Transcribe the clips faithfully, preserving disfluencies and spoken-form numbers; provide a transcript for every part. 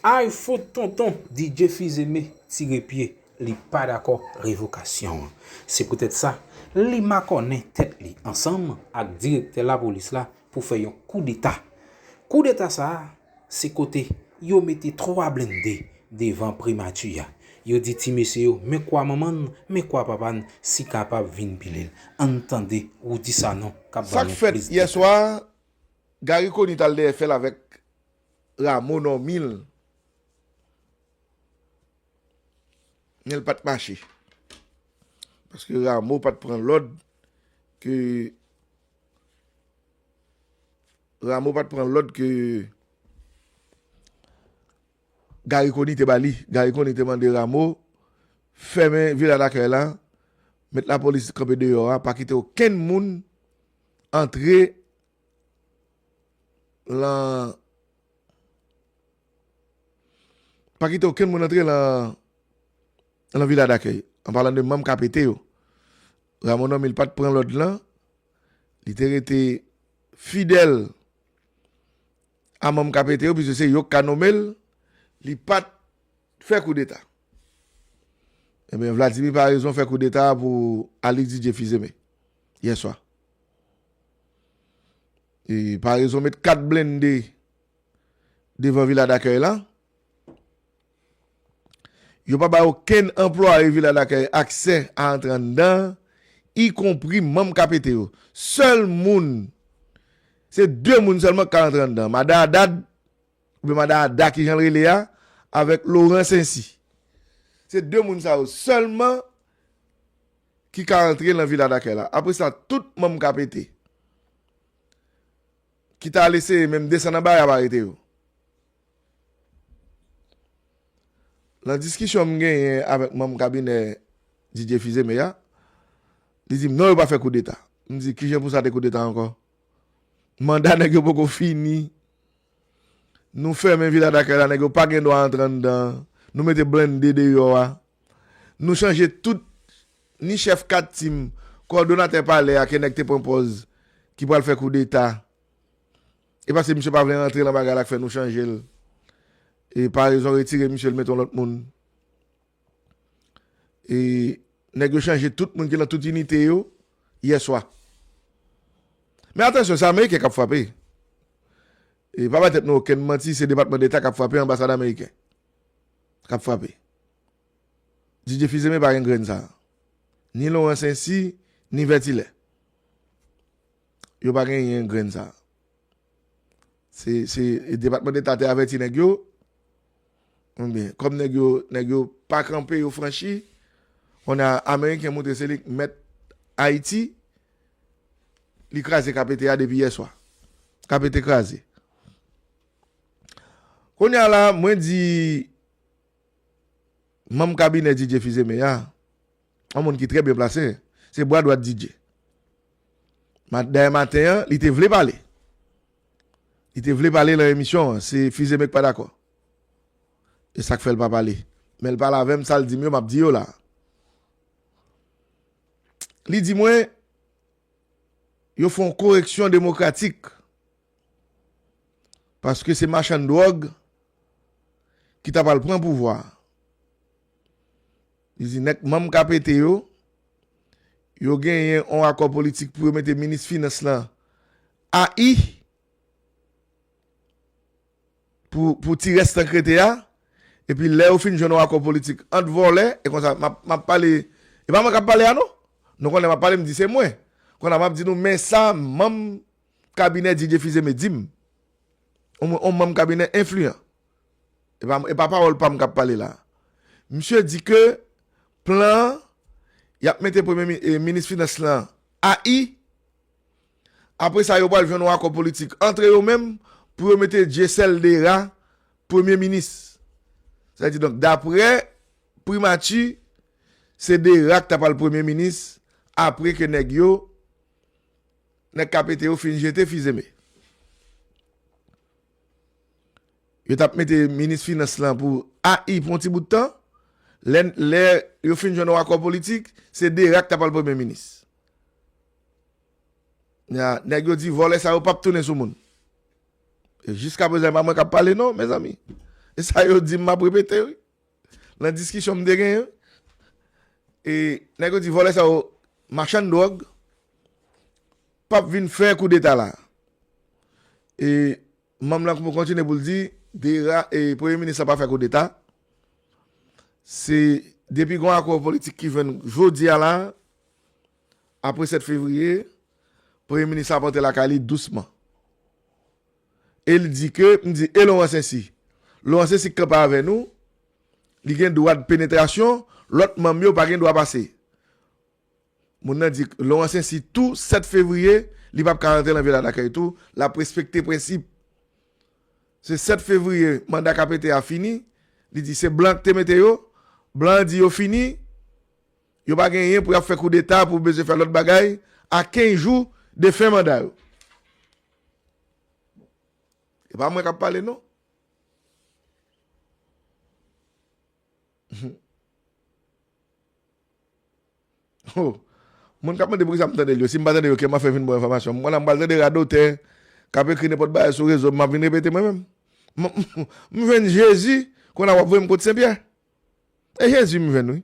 Ay fout tonton, D J Fizeme tire pye, li pa dakò revokasyon an. Se poutèt sa, li makònen tèt li ansanm ak direktè lapolis la pou fè yon koudeta. Koudeta sa a, se kote yo mete twa blende devan primati a. Yo di ti mesye yo, men kwa manman n, men kwa papa n, si kapab vin pile l. Ann tande Roudy Sanon k ap ba nou plis detay. Sa k fèt yè swa, Garry Conille t al dèyè fè l avèk Rameau Normil. Men l pa t mache. Paske Rameau pa t pran lòd ke, Rameau pa t pran lòd ke Garry Conille te ba li. Garry Conille te mande Rameau fèmen Vila Dakèy la, met lapolis kanpe deyò a, pa kite okenn moun antre lan, pa kite okenn moun antre lan, lan Vila Dakèy. An palan de manm K P T yo. Rameau Normil pa t pran lòd lan, li te rete fidèl a manm K P T yo, piske se yo k ka nonmen l, li pa t fè koudeta. Ebyen, Vladimir Paraison fè koudeta pou Alix Didier Fils-Aimé, yè swa. E Paraison met kat blende devan Vila Dakèy la. Yo pa bay okenn anplwaye Vila Dakèy aksè a antre anndan, ikonpri manm K P T yo. Sèl moun, se de moun sèlman ki ka antre anndan. Madan Haddad, oubyen Madan Ada ki jan l rele a, avèk Laurent Saincy. Se de moun sa yo sèlman ki ka antre nan Vila Dakèy la. Apre sa, tout manm K P T ki ta al eseye menm desann anba y ap arete yo. Nan diskisyon m genyen avèk manm kabinè Didier Fils-Aimé a, li di m non, yo pa fè koudeta. M di, kijan pou sa te koudeta ankò? Manda nèg yo poko fini. Nou fèmen Vila Dakèy la, nèg yo pa gen dwa antre anndan. Nou mete blende deyò a. Nou chanje tout, ni chèf kat tim, kowòdonatè palè a ke nèg te pran pòz ki pral fè koudeta. E paske misye pa vle rantre lan bagay la k fè nou chanje l. E Paraison retire misye, l mete yon lòt moun. E nèg yo chanje tout moun ki lan tout inite yo yè swa. Men atansyon, se Ameriken k ap frape. E pa bay tèt nou okenn manti, se Depatman Deta k ap frape, anbasad ameriken k ap frape. Didier Fils-Aimé pa gen grenn sa. Ni Laurent Saincy, ni Vètilè. Yo pa genyen grenn sa. Se, se Depatman Deta te avèti nèg yo. Ebyen, kòm nèg yo, nèg yo pa kanpe, yo franchi, kounye a Ameriken montre se li k mèt Ayiti, li kraze K P T a depi yè swa. K P T kraze. Kounye a la, mwen di manm kabinè Didier Fils-Aimé a, yon moun ki trè byen plase, se bra dwat Didier. Ma-, dayè maten an, li te vle pale. Li te vle pale lan emisyon an, se Fils-Aimé k pa dakò. E sa k fè l pa pale. Men l pale avè m, sa l di m yo, m ap di yo la. Li di mwen, yo fè yon koreksyon demokratik. Paske se machann dwòg ki ta pral pran pouvwa a. Li di nèg manm K P T yo, yo genyen yon akò politik pou yo mete minis finans lan A I pou, pou ti rès tan k rete a. Epi lè yo fin jwenn yon akò politik ant vòlè, e konsa, m ap, m ap pale, e pa mwen k ap pale a non. Nou konnen m ap pale, m di se mwen. Kounye a m ap di nou, men sa manm kabinè Didier Fils-Aimé di m. On, on manm kabinè enfliyan. E pa, e pa pawòl pa m k ap pale la. Misye di ke plan an, y ap mete premye mi-, e, minis finans lan A I. Apre sa, yo pral jwenn yon akò politik antre yo menm pou yo mete Dieuseul Dérat premye minis. Sa vle di, donk, daprè primati, se Dérat k ta pral premye minis apre ke nèg yo, nèg K P T yo fin jete Fils-Aimé. Yo t ap mete minis finans lan pou A I pou yon ti bout tan. Lè, lè yo fin jwenn yon akò politik, se Dérat k ta pral premye minis. Ya, nèg yo di vòlè sa yo p ap tounen sou moun. E jiskaprezan, e pa mwen k ap pale non, mezanmi. E sa yo di m, m ap repete, wi. Nan diskisyon m te genyen, e nèg yo di vòlè sa yo, machann dwòg, p ap vin fè koudeta la. E manm lan pou kontinye pou l di, dera, e premye minis la pa fè koudeta. Se depi gon akò politik ki jwenn jodi a la, apre sèt fevriye, premye minis la ap antre lakay li dousman. E l di ke, m di, e Laurent Saint-Cyr? Laurent Saint-Cyr k kanpe avè nou, li gen dwa de penetrasyon, lòt manm yo pa gen dwa pase. Moun nan di, Laurent Saint-Cyr tou, sèt fevriye, li p ap ka rantre nan Vila Dakèy tou, l ap respekte prensip. Se sèt fevriye, manda K P T a fini, li di se blan ki te mete yo, blan an di yo fini, yo pa genyen pou y ap fè koudeta, pou bezwen fè lòt bagay, a kenz jou de fen manda yo. E pa mwen k ap pale, non. Oh. Moun k ap mande poukisa m tande l yo. Si m pa tande yo, kè m ap fè vin bon enfòmasyon. Mwen la, m pral tande radotè k ap ekri nenpòt bagay sou rezo, m ap vin repete mwen menm. M, m, m jwenn Jezi, kounye a w ap voye m kot Senpyè. E Jezi m jwenn, wi.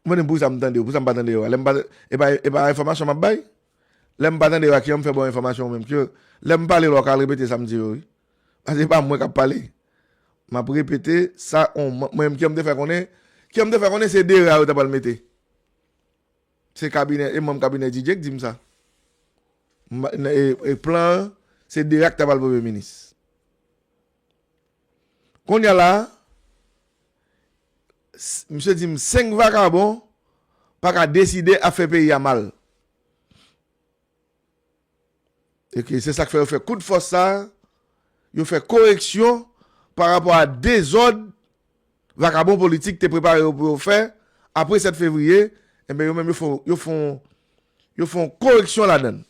Mwen menm poukisa m tande yo, poukisa m pa tande yo a? Lè m pa, e pa, e pa enfòmasyon m ap bay? Lè m pa tande yo a, ki jan m fè ba w enfòmasyon ou menm? Ki, lè m pale la, w ka al repete sa m di yo, wi. Paske e pa mwen k ap pale. M ap repete sa, on, mwen, mwen menm, ki jan m te fè konnen, ki jan m te fè konnen se dera yo ta pral mete. Se kabinè, e manm kabinè D J k di m sa. M, e, e plan an, se dera k ta pral premye minis. Kounye a la, s-, misye di m senk vakabon pa ka deside ap fè peyi a mal. E ke se sa k fè yo fè kout fòs sa a, yo fè koreksyon pa rapò a dezòd vakabon politik te prepare yo pou yo fè apre sèt fevriye, enben yo menm yo fè, yo fè, yo fè yon koreksyon ladan l.